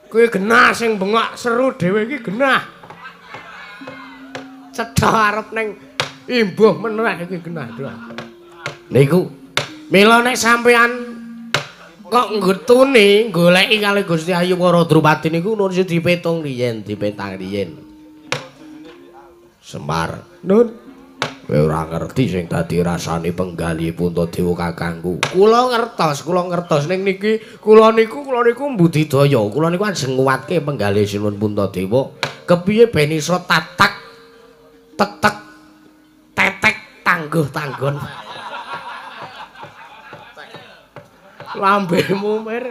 Kuwi genah sing bengok seru dhewe iki genah. Cetha arep ning imbuh meneh iki genah. Niku mila nek sampean kok nggutune goleki kali Gusti Ayu Wara Drupadi niku nun dipetung riyen, dipetang riyen. Semar, nun kowe ora ngerti sing dadi rasane penggalih Puntadewa kakangku. Kula ngertos ning niki kula niku mbudidaya. Kula niku ajeng nguwatke penggalih Sinuwun Puntadewa. Kepiye ben iso tatak tetek tetek tangguh tanggon. Lambemu mir.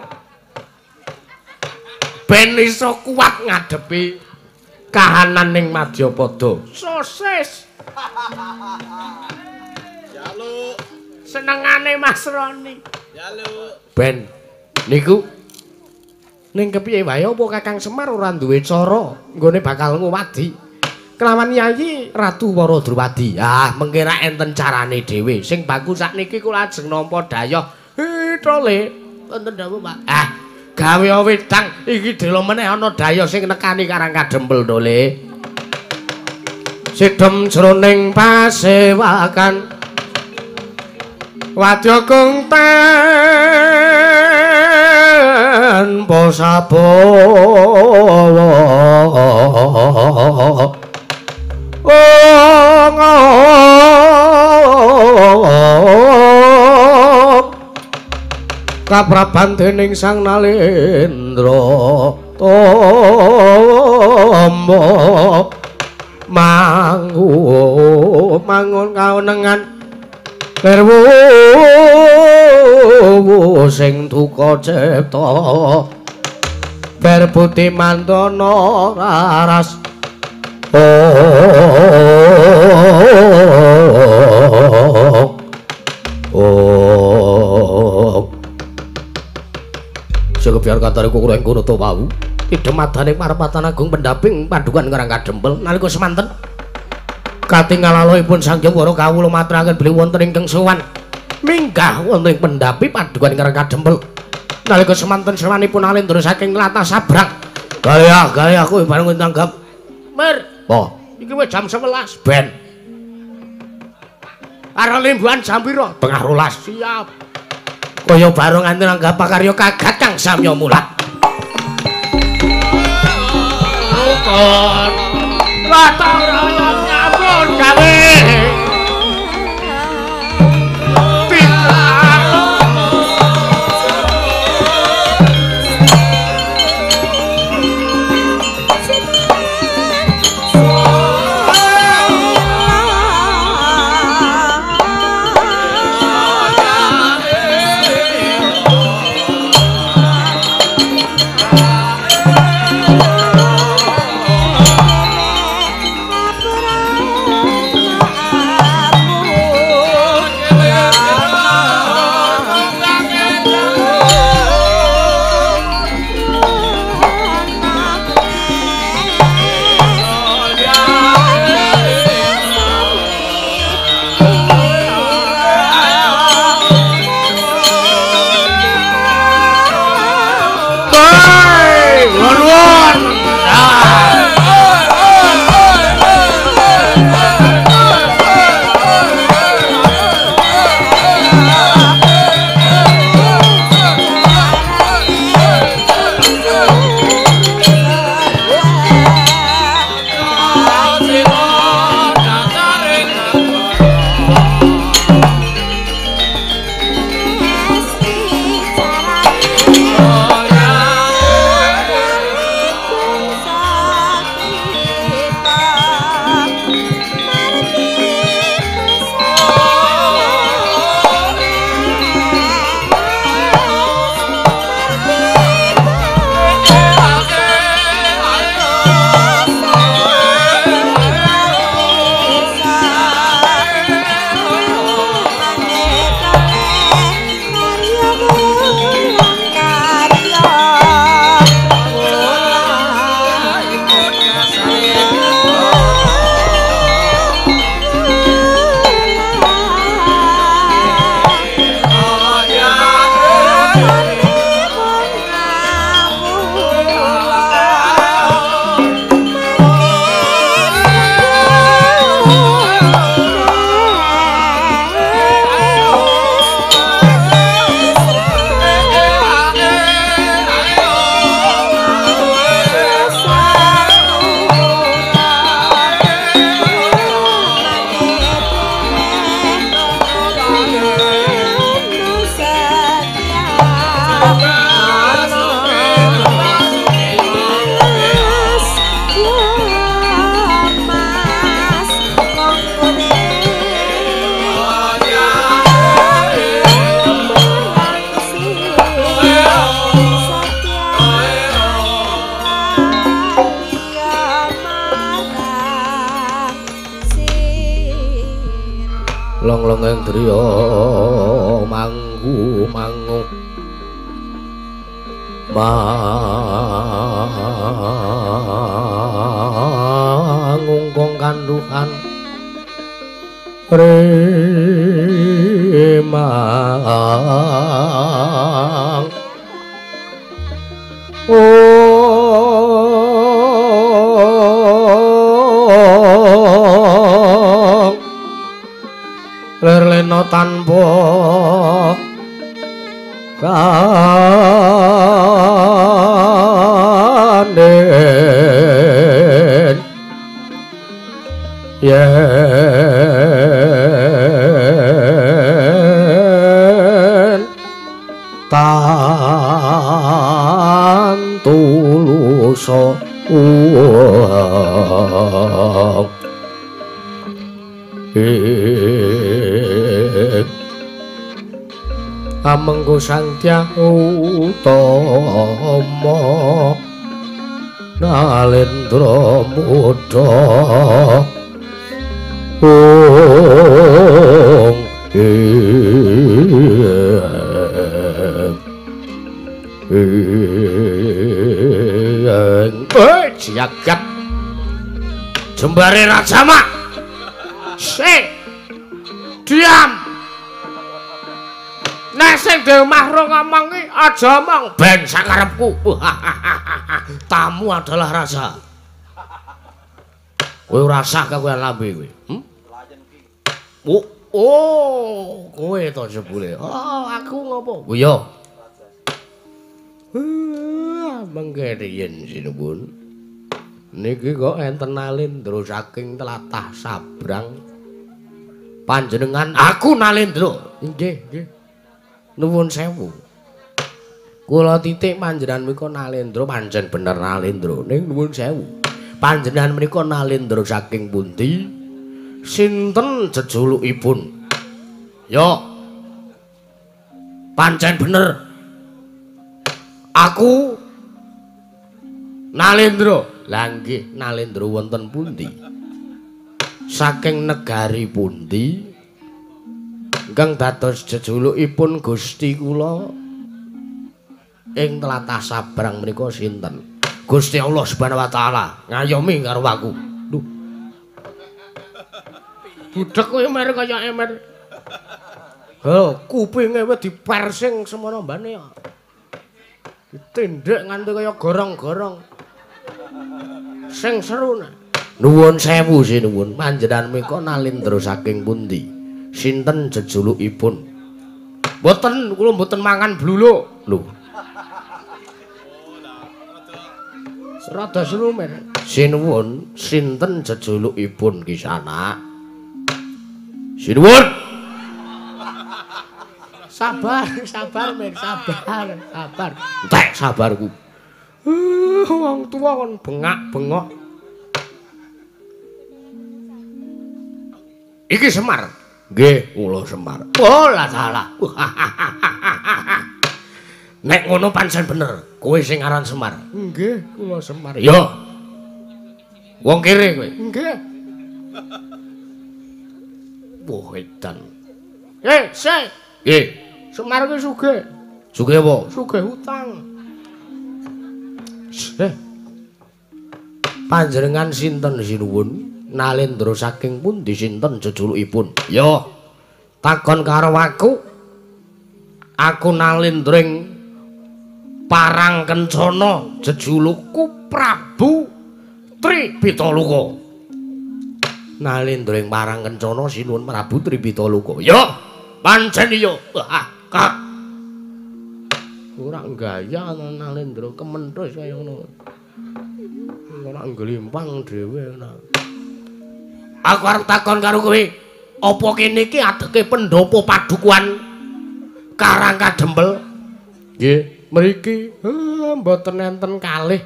Ben iso kuat ngadepi kahanan ning Madyapada. Sukses. Jaluk. Senengane Mas Roni. Jaluk. Ben niku ning kepiye wae apa Kakang Semar ora duwe cara nggone bakal nguwadi kelawan Yayi Ratu Wara Drupadi. Ah, mengke ra enten carane dhewe. Sing baku sakniki kula ajeng nampa dayah. Tole wonten dawuh Pak. Ah, gawe wedang iki delo meneh ana dayah sing nekani Karang Kadempel tole. Sidem jroning pasewakan wadya kung tanpa sabawa. Kapraban dening Sang Nalendra tombo mangu mangun kawenengan lerwu sing duka cipta berbuti mandana raras. Oh, sing biar katare kuku ing kono to wau idhemadane parapatan agung pendamping padukan Karang Kadempel nalika semanten katingal lalihipun Sang Hyang Wara kawula maturaken bilih wonten ingkang sowan minggah wonten ing pendhapi padukan Karang Kadempel nalika semanten sowanipun Alendra saking tlatah Sabrang. Gayah gayah kowe bareng tanggap Mir. Oh, iki wis jam 11 ben. Arep limbuhan jam pira? 11:30. Siap. Kaya bareng nganti nanggap pakarya kagat kang samya mulat. lakon gotong royong nyambut gawe. Long-longeng driya manggu mangu mangungkung kanduhan remang lerlena tanpa kanden yen tan tulusa uang amengku Sang Dyah Utama Nalendra Muda ong ing jagat jembare Rajamak. Sik diam. Nek sing di omah ro ngomong ki aja omong ben sakarepku. Tamu adalah raja. Kowe ora sah kowe lambe kowe. Oh, kowe to jebule. Oh, aku ngopo? Oh iya. Mengke riyen sinuwun. Niki kok enten Nalendra saking tlatah Sabrang. Panjenengan aku Nalendra. Nggih, nggih. Nuwun sewu. Kula titik panjenengan menika Nalendra, pancen bener Nalendra. Ning nuwun sewu. Panjenengan menika Nalendra saking pundi? Sinten jejulukipun? Yo. Pancen bener. Aku Nalendra. Lah nggih, Nalendra wonten pundi? Saking negari pundi? Ingkang dados jejulukipun Gusti kula ing tlatah Sabrang menika sinten? Gusti Allah Subhanahu wa taala ngayomi karo aku. Lho. Budhek kowe mer kaya emer. Ho, kupinge wis dipersing semono mbane kok. Ditindhek nganti kaya gorong-gorong. Sing seru. Nuwun sewu sinuwun, panjenengan menika Nalendra saking pundi? Sinten jejulukipun? Mboten, kula mboten mangan bluluk. Lho. Rada seru men. Sinuwun, sinten jejulukipun Kisana? Sinuwun. Sabar, sabar men, sabar, sabar. Entek sabarku. Wong tuwa kon bengak-bengok. Iki Semar. Nggih, kula Semar. Oh, lah salah. Nek ngono pancen bener, kowe sing aran Semar. Nggih, kula Semar. Yo. Wong kere kowe. Nggih. Wah, edan. Eh, sik. Nggih. Semar kuwi sugih. Sugih apa? Sugih utang. Panjenengan sinten sinuwun? Nalendra saking pundi sinten jejulukipun? Yo, takon karo aku. Aku Nalendra ing Parang Kencana, jejulukku Prabu Tripitaluka. Nalendra ing Parang Kencana sinuwun Prabu Tripitaluka. Yo, pancen iya. Kak. Ora gaya Nalendra kementhus kaya ngono. Ora ngglimpang dhewe ngono. Aku arep takon karo kowe, apa kene iki adeke pendopo padukuhan Karang Kadempel? Nggih, mriki mboten enten kalih.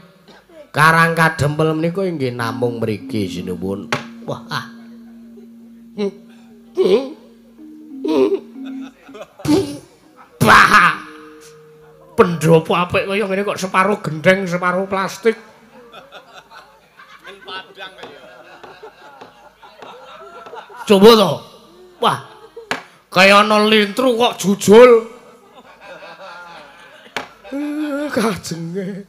Karang Kadempel menika inggih namung mriki sinuwun. Wah. Bah. Pendopo apik kaya ngene kok separo gendeng, separo plastik. Men padang kaya. Coba to. Wah. Kaya ana lintru kok jujul. Kajenge.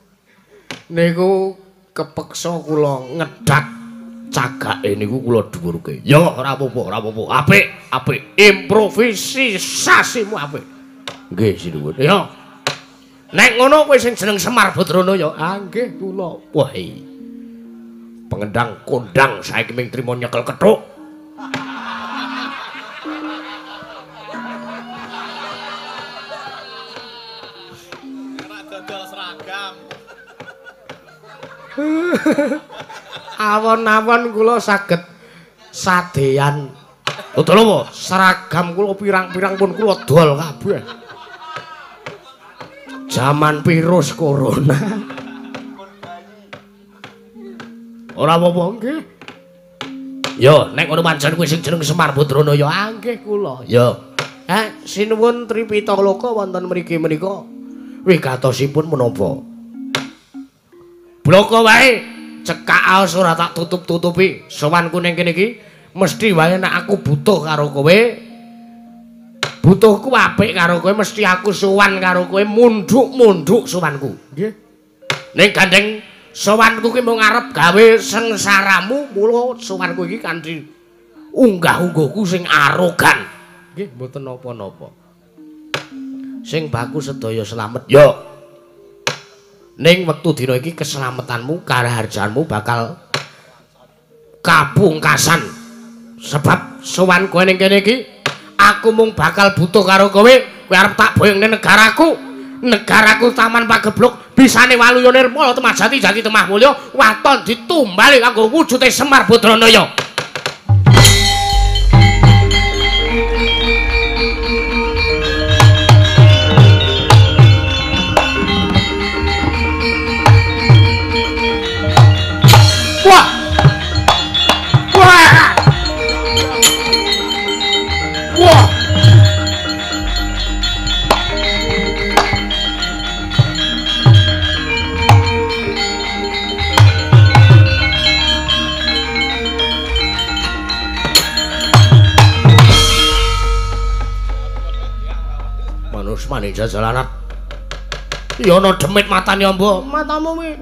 Niku kepeksa kula ngedhak cagake niku kula dhuwurke. Ya ora apa-apa, ora apa-apa. Apik, apik. Improvisasimu apik. Nggih, sinuwun. Ya. Nek ngono kowe sing jeneng Semar Badrana ya. Ah nggih kula. Wah. Pengendang kondang saiki ming trimo nyekel kethuk. Ora dodol seragam. Awon-awon kula saged sadean. Dodol apa? Seragam kula pirang-pirang pun kula dol kabeh. Jaman virus corona. Ora apa-apa nggih. Yo, nek ngono pancen kuwi sing jeneng Semar Badrana ya. Ah nggih kula. Yo. Sinuwun Tripitaloka wonten mriki menika wigatosipun menapa? Bloko wae, cekak aos ora tak tutup-tutupi. Sowanku ning kene iki mesti wae nek aku butuh karo kowe. Butuhku apik karo kowe mesti aku sowan karo kowe mundhuk-mundhuk sowanku. Nggih. Ning gandeng sowanku ki mung arep gawe sengsaramu, mula sowanku iki kanthi unggah-ungguhku sing arogan. Nggih, mboten napa-napa. Sing baku sedaya slamet. Yo. Ning wektu dina iki keslametanmu, karaharjanmu bakal kapungkasan. Sebab sowan kowe ning kene iki aku mung bakal butuh karo kowe, kowe arep tak boyong ning negaraku. Negaraku Taman Pagebluk Bisane Waluya Nirmala Temah Jati Jati Temah Mulya waton ditumbali kanggo wujude Semar Badranaya. Wah. Wah. Wah. Manus maning jajalanat. Ya ana demit matane amba. Matamu kuwi.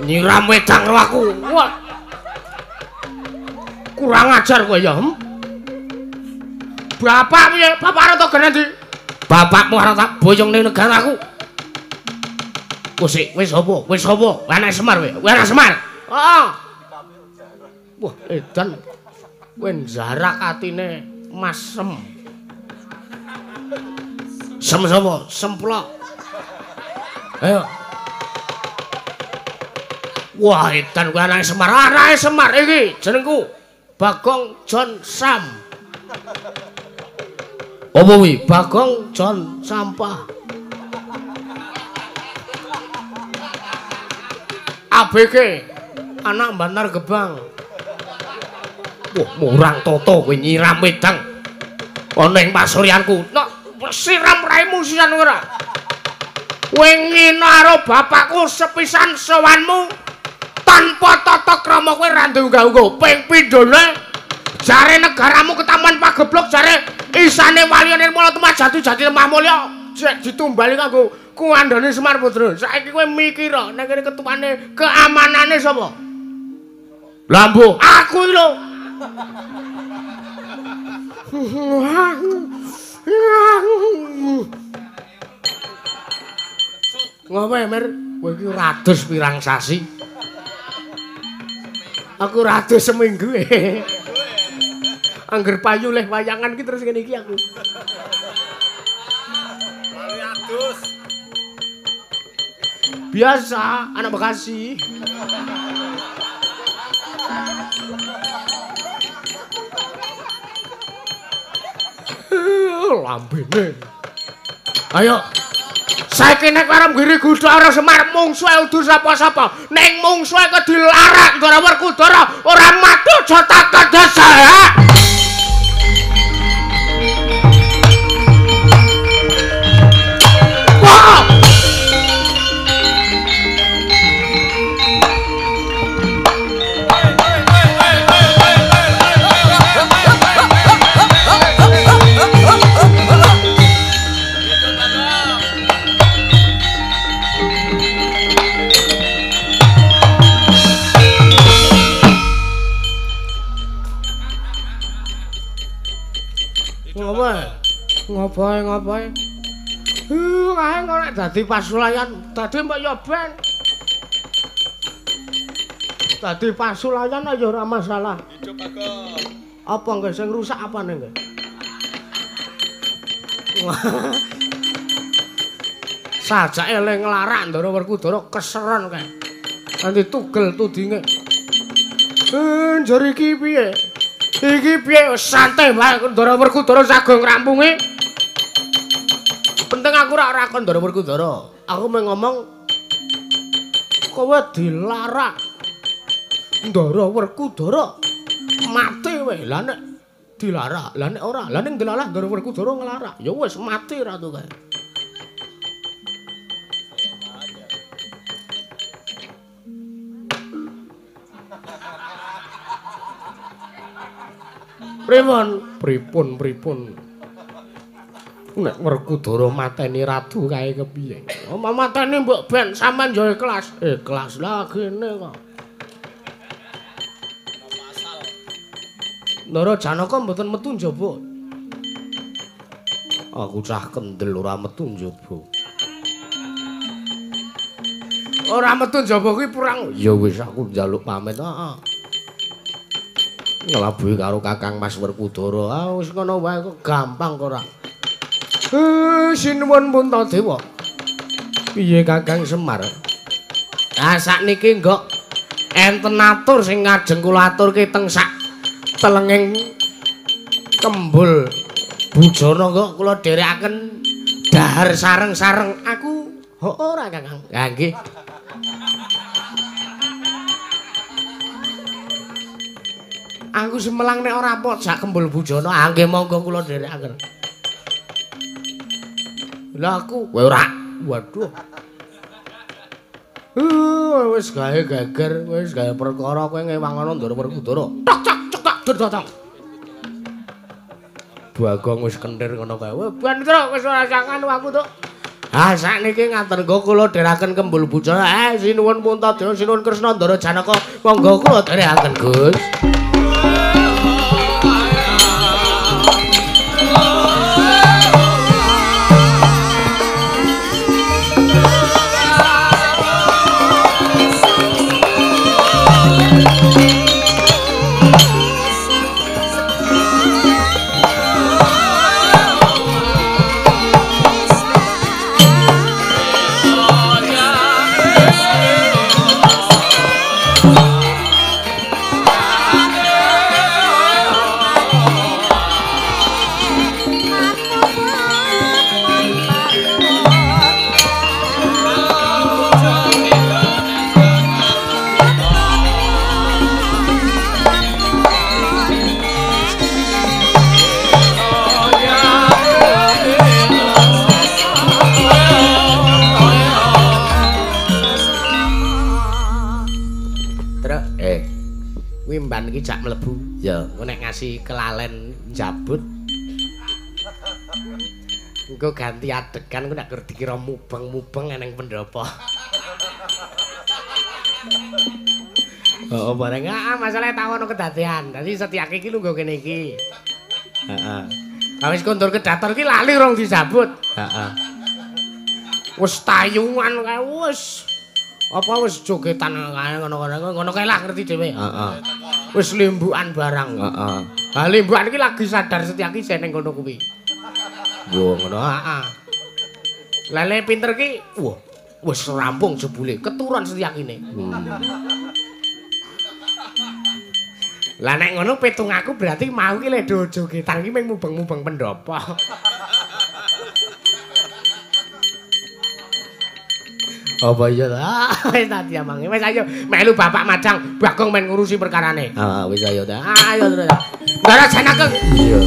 Nyiram wedang karo aku. Wah. Kurang ajar kowe ya. Bapak piye? Bapak arep tak gene ndi? Bapakmu arep tak boyong ning negaraku. Wis wis apa? Wis apa? Anak Semar kowe. Kowe anak Semar. Heeh. Wah, edan. Kowe njarak atine Mas Sem. Sem sapa? Semplok. Ayo. Wah, edan kowe anake Semar. Anake Semar iki jenengku Bagong John Sam. Apa kuwi? Bagong John Sampah. ABG anak Bantar Gebang. Wah, murang toto kowe nyiram wedang ana ing pasuryanku. Nek siram raimu sisan ora. Kowe ngina karo bapakku sepisan sowanmu tanpa tata krama kowe ra unggah-ungguh. Ping pindhone jare negaramu ketaman pageblok jare isane Waluya Nirmala Temah Jati Jati Temah Mulya jek ditumbali kanggo kuwandhane Semar Putra. Saiki kowe mikir nek kene ketuane keamanane sapa? Lah mbuh, aku iki lho. Ngopo Mir? Kowe iki rados pirang sasi? Aku rados seminggu. Angger payu leh wayangan ki terus ngene iki aku. Payu adus. Biasa, anak Bekasi. Lambene. Ayo. Saiki nek arep nggiri gudha karo Semar mungsuhe udu sapa-sapa. Ning mungsuhe kok dilarak Ndara Werkudara ora mati aja takon desa. Wah! Ngopo-ngopo. Kae kok nek dadi pasulayan, dadi mbok ya ben. Dadi pasulayan ya ora masalah. Hidup Bagong. Apa nggih sing rusak apane nggih? Sajake le nglarak Ndara Werkudara keseron kae. Nanti tugel tudinge. Njur iki piye? Iki piye santai wae Ndara Werkudara sagung ngrampungi. Penting aku ora kon Ndara Werkudara. Aku mung ngomong kowe dilarak Ndara Werkudara mati kowe. Lah nek dilarak, lah nek ora, lah ning dilalah Ndara Werkudara nglarak. Ya wis mati ratu kae. Pripun? Pripun pripun? Nek Werkudara mateni ratu kae kepiye? Oh, mateni mbok ben sampean yo ikhlas. Ikhlas lah gene kok. Ndara Janaka mboten metu njaba. Aku cah kendel ora metu njaba. Ora metu njaba kuwi perang. Ya wis aku njaluk pamit. Heeh. Nglabuhi karo Kakang Mas Werkudara. Ah wis ngono wae kok gampang kok ora. Sinuwun Puntadewa. Piye Kakang Semar? Ah sakniki nggok enten atur sing ngajeng kula aturke teng sak telenging kembul bujana kok kula dherekaken dahar sareng-sareng aku. Ho ora Kakang. Ha nggih. Aku semelang nek ora apok sak kembul bujana. Ah nggih monggo kula dherekaken. Lah aku kowe ora. Waduh. Wis gawe geger, wis gawe perkara kowe ngewang ana Ndara Werkudara. Tok cak cek tok tok. Bagong wis kentir ngono kae. Wah, ben truk wis ora sangan aku tok. Ah sakniki ngaten nggo kula dherekaken kembul bujana. Sinuwun Puntadewa, sinuwun Kresna Ndara Janaka, monggo kula dherekaken Gus. Iki jak mlebu. Ya, engko nek ngasih kelalen njabut. Engko ganti adegan engko nek dikira mubeng-mubeng eneng pendopo. Oh, bareng ah masalahe tau ono kedadean. Dadi Setyaki iki lungguh kene iki. Heeh. Ha wis kondur kedaton iki lali rong disabut. Heeh. Wis tayungan kae wis. Apa wis jogetan kae ngono-ngono ngono kae lah ngerti dhewe. Heeh. Wis limbukan barang. Heeh. Ha limbukan iki lagi sadar Setyaki sing ning kono kuwi. Wo ngono heeh. Lele pinter ki wah wis rampung jebule keturun Setyakine. Lah nek ngono petung aku berarti mau ki le do jogetan ki mung mubeng-mubeng pendopo. Apa iya ta? Wis tak diamangi. Wis ayo melu Bapak Madang, Bagong men ngurusi perkarane. Heeh, wis ayo ta. Ayo terus. Ndara Janaka. Iya.